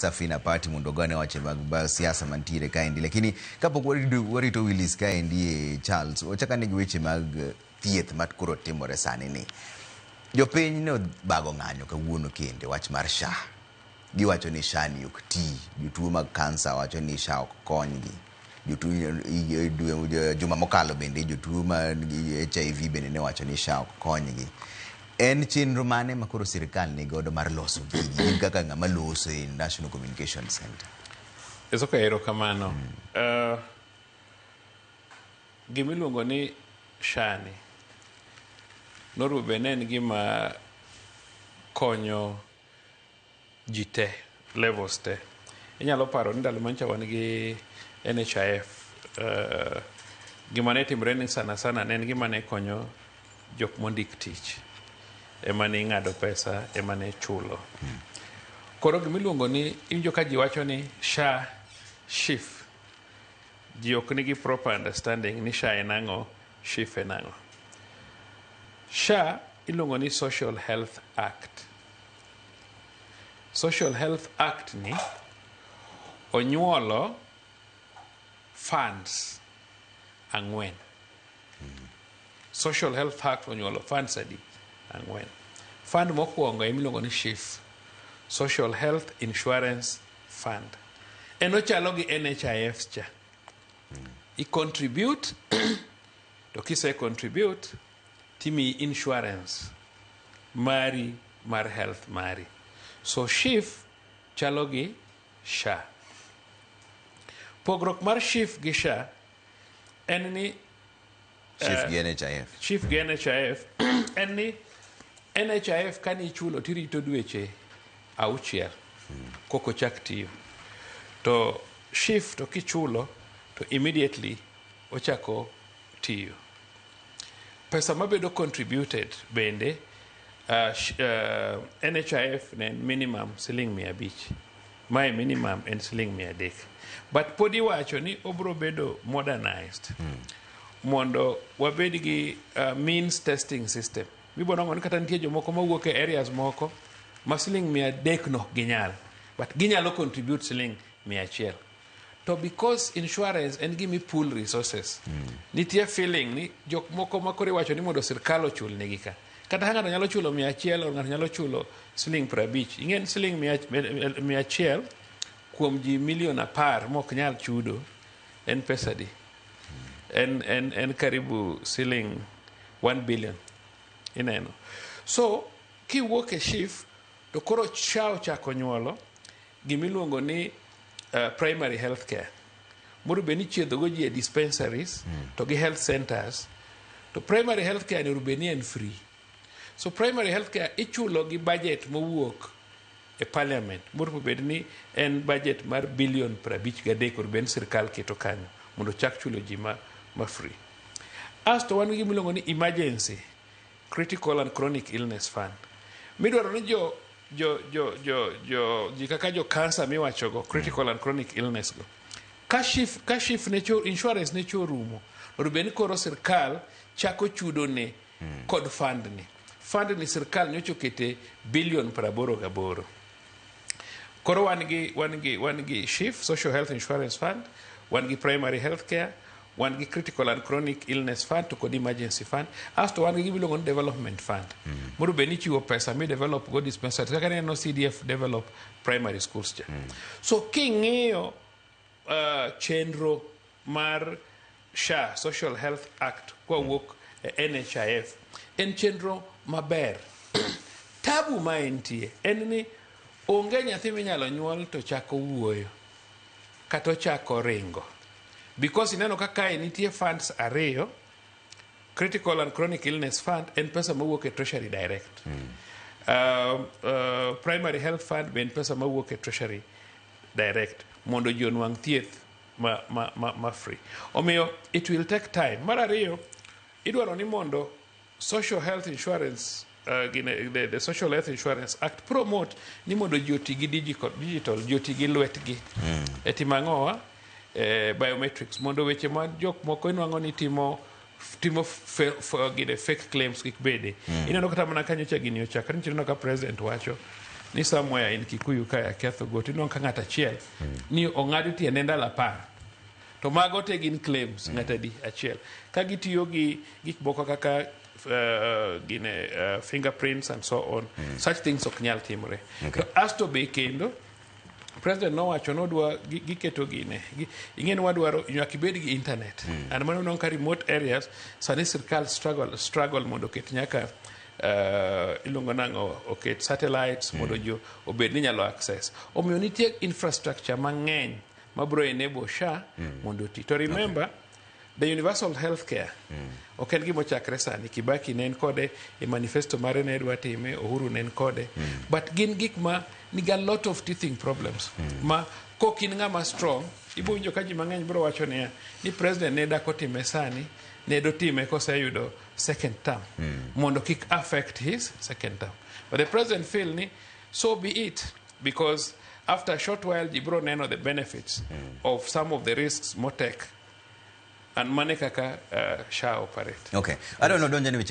Safina Party mondo ogone wache mag siasa mantiere kaendi. Lakini kapok warito Willis kaendi e Charles, wachak ane gi weche mag thieth ma koro timore sani ni. Jopiny ne obago ng'anyo kawuono kende wach mar SHA. Giwacho ni SHA ni ok ti. Jotuo mag kansa wacho ni SHA ok konygi. Jotuo juma mokalo bende jotuo ma HIV bende ne wacho ni SHA ok konygi. En chenro mane ma koro sirikal ni godo mar loso gigi? In kaka ng'ama loso e National Communication Center. Esoka erokamano. Gimiluongo ni SHA ni noruo ne en gima konyo ji te, levels te. Inyalo paro ni ndalo manyocha wan gi NHIF. Gima ne timore ni sana sana ne en gima ne konyo jok mondik tich. Ema ne ing'ado pesa, ema ne chulo. Koro gimiluongo ni, iwinjo ka ji wacho ni SHA, SHIF. Ji ok nigi proper understanding ni SHA en ang'o, SHIF en ang'o. SHA iluongo ni Social Health Act. Social Health Act ni onyuolo funds ang'wen. Social Health Act onyuolo funds adi? Ang'wen. Fund mokwongo emiluongo ni SHIF, Social Health Insurance Fund. En ochalo gi NHIF cha. I contribute, to kise contribute, timiyi insurance mari mar health mari. So SHIF chalo gi SHA. Pogruok mar SHIF gi SHA en ni SHIF gi NHIF. SHIF gi NHIF en ni NHIF kani ichulo tirito dweche 6 koko chak tiyo. To SHIF to kichulo to immediately ochako tiyo. Pesa mabedo contributed bende NHIF ne en minimum siling 500. Mae minimum en siling 300. But pod iwacho ni obro bedo modernized mondo wabed gi means testing system. Mibo nwang'o ni kata nitie jomoko mawuok e areas moko ma siling 300 no ok ginyal. But ginyalo contribute siling 100. To because insurance en gimi pool resources, nitie feeling ni jok moko ma koro iwacho ni mondo sirkal ochul negi ka. Kata ka ng'ato nyalo chulo 100 or ng'ato nyalo chulo siling 50. Ing'e ni siling 100 kuom ji milion 10 mok nyal chudo en pesa di? En karibu siling 1 billion. Ineno. So, kiwuok e SHIF, to koro SHA ochako nyuolo gimiluongo ni primary health care. Mondo bed ni chiedho go ji e dispensaries to gi health centers. To primary health care ni bed ni en free. So primary health care ichulo gi budget mowuok e parliament. Mondo bed ni en budget mar billion 53 onego bed ni sirkal keto kanyo mondo ochak chulo ji ma free. Asto wan gi gimiluongo ni emergency critical and chronic illness fund. Midwaro ni jo jo jo jo jo ji kaka jo cancer miwachogo critical and chronic illness go. Ka SHIF ne cho insurance ne cho rumo, onego bed ni koro sirkal chako chudo ne kod fund ni. Fund ni sirkal nyocha okete billion 88. Koro wan gi SHIF, Social Health Insurance Fund, wan gi primary health care, wan gi critical and chronic illness fund to kod emergency fund. Asto wan gi gimiluongo ni development fund. Mondo bed ni ichiwo pesa mi develop go dispensaries kaka neno CDF develop primary schools cha. So king'iyo chenro mar SHA, Social Health Act, kwawuok e NHIF, en chenro maber. Tabu ma entie en ni onge nyathi minyalo nyuol to chako wuoyo kata ochako ringo. Because ineno ka kae nitie funds ariyo, critical and chronic illness fund en pesa mawuok e Treasury Direct. Primary health fund be en pesa mawuok e Treasury Direct mondo ji onwang' thieth ma free. Omiyo it will take time. Mar ariyo, idwaro ni mondo Social Health Insurance gine, the Social Health Insurance Act promote ni mondo ji oti gi digital, ji oti gi lwetgi e timo ang'owa biometrics mondo weche ma jok moko inwang'o ni timo gine fake claims kik bede. Ineno kata mana kanyocha gini ochakre, nitie, ineno ka president wacho Ni somewhere in Kikuyu kae, aketho go tinwang'o ka ng'ato achiel ni ong'ad tiende ndalo 10, to mago te gin claims. Ng'at adi? Achiel. Ka gitiyo gi gik moko kaka gine fingerprints and so on, such things ok nyal timore. To asto be kendo president nowacho nodwa giketo gine ing'e ni wadwaro nyaka ibed gi internet and mano nwang'o ka remote areas sani sirkal struggle mondo oket nyaka iluongo nang'o, oket satellites mondo ji obed ni nyalo access. Omiyo nitie infrastructure mang'eny mabro enable SHA mondo oti. To remember, the universal health care ok en gima ochakre sani. Kibaki ne en kode e manifesto mare, ne dwa time. Uhuru ne en kode, but gin gik ma nigi a lot of teething problems ma kok in ng'ama strong. Ibo winjo ka ji mang'eny biro wacho niya ni president ne dak otime sani, ne dotime koseyudo second term mondo kik affect his second term. But the president feel ni so be it, because after a short while ji biro neno the benefits of some of the risks motek, and mane kaka SHA operate. Okay, adwa nodonjo ne weche.